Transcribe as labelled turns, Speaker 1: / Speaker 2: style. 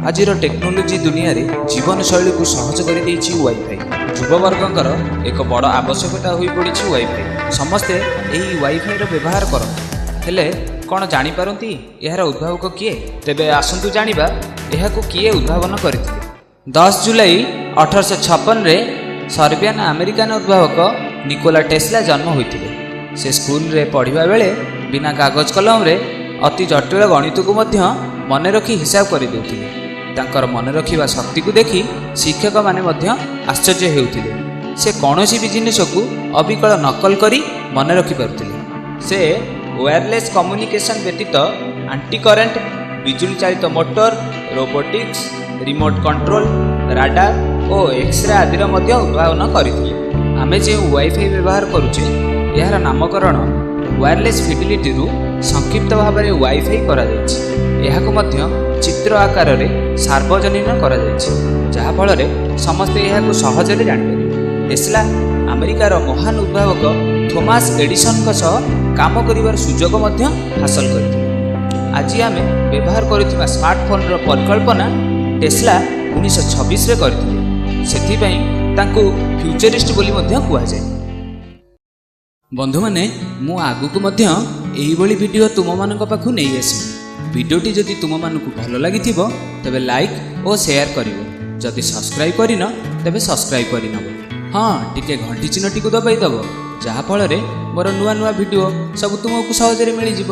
Speaker 1: ଆଜିର ଟେକ୍ନୋଲୋଜି ଦୁନିଆରେ ଜୀବନଶୈଳୀକୁ ସହଜ କରିଦେଇଛି ୱାଇଫାଇ। ଯୁବବର୍ଗଙ୍କର ଏକ ବଡ଼ ଆବଶ୍ୟକତା ହୋଇପଡ଼ିଛି ୱାଇଫାଇ। ସମସ୍ତେ ଏହି ୱାଇଫାଇର ବ୍ୟବହାର କରନ୍ତି, ହେଲେ କ'ଣ ଜାଣିପାରନ୍ତି ଏହାର ଉଦ୍ଭାବକ କିଏ? ତେବେ ଆସନ୍ତୁ ଜାଣିବା ଏହାକୁ କିଏ ଉଦ୍ଭାବନ କରିଥିଲେ। 10 July 1856ରେ Serbian American ଉଦ୍ଭାବକ Nikola Tesla ଜନ୍ମ ହୋଇଥିଲେ। ସେ ସ୍କୁଲରେ ପଢ଼ିବା ବେଳେ ବିନା କାଗଜ କଲମରେ ଅତି ଜଟିଳ ଗଣିତକୁ ମଧ୍ୟ ମନେ ରଖି ହିସାବ କରିଦେଉଥିଲେ। ତାଙ୍କର ମନେ ରଖିବା ଶକ୍ତିକୁ ଦେଖି ଶିକ୍ଷକମାନେ ମଧ୍ୟ ଆଶ୍ଚର୍ଯ୍ୟ ହେଉଥିଲେ। ସେ କୌଣସି ବି ଜିନିଷକୁ ଅବିକଳ ନକଲ କରି ମନେ ରଖିପାରୁଥିଲେ। ସେ ୱାୟାରଲେସ୍ କମ୍ୟୁନିକେସନ୍ ବ୍ୟତୀତ ଆଣ୍ଟି କରେଣ୍ଟ, ବିଜୁଳି ଚାଳିତ motor, robotics, remote control, radar ଓ ଏକ୍ସରେ ଆଦିର ମଧ୍ୟ ଉଦ୍ଭାବନ କରିଥିଲେ। ଆମେ ଯେଉଁ ୱାଇଫାଇ ବ୍ୟବହାର କରୁଛେ, ଏହାର ନାମକରଣ ୱାୟାରଲେସ୍ ଫିଡିଲିଟିରୁ ସଂକ୍ଷିପ୍ତ ଭାବରେ ୱାଇଫାଇ କରାଯାଇଛି। ଏହାକୁ ମଧ୍ୟ ଚିତ୍ର ଆକାରରେ ସାର୍ବଜନୀନ କରାଯାଇଛି, ଯାହାଫଳରେ ସମସ୍ତେ ଏହାକୁ ସହଜରେ ଜାଣିପାରିବେ। ଟେସ୍ଲା ଆମେରିକାର ମହାନ ଉଦ୍ଭାବକ ଥୋମାସ୍ ଏଡିସନଙ୍କ ସହ କାମ କରିବାର ସୁଯୋଗ ମଧ୍ୟ ହାସଲ କରିଥିଲେ। ଆଜି ଆମେ ବ୍ୟବହାର କରୁଥିବା ସ୍ମାର୍ଟଫୋନ୍ର ପରିକଳ୍ପନା ଟେସ୍ଲା 1926ରେ କରିଥିଲେ। ସେଥିପାଇଁ ତାଙ୍କୁ ଫ୍ୟୁଚରିଷ୍ଟ ବୋଲି ମଧ୍ୟ କୁହାଯାଏ। ବନ୍ଧୁମାନେ, ମୁଁ ଆଗକୁ ମଧ୍ୟ ଏହିଭଳି ଭିଡ଼ିଓ ତୁମମାନଙ୍କ ପାଖକୁ ନେଇ ଆସିବି। ଭିଡ଼ିଓଟି ଯଦି ତୁମମାନଙ୍କୁ ଭଲ ଲାଗିଥିବ, ତେବେ ଲାଇକ୍ ଓ ସେୟାର କରିବ। ଯଦି ସବସ୍କ୍ରାଇବ୍ କରିନ, ତେବେ ସବସ୍କ୍ରାଇବ୍ କରିନେବ। ହଁ, ଟିକେ ଘଣ୍ଟି ଚିହ୍ନଟିକୁ ଦବାଇ ଦେବ, ଯାହାଫଳରେ ମୋର ନୂଆ ନୂଆ ଭିଡ଼ିଓ ସବୁ ତୁମକୁ ସହଜରେ ମିଳିଯିବ।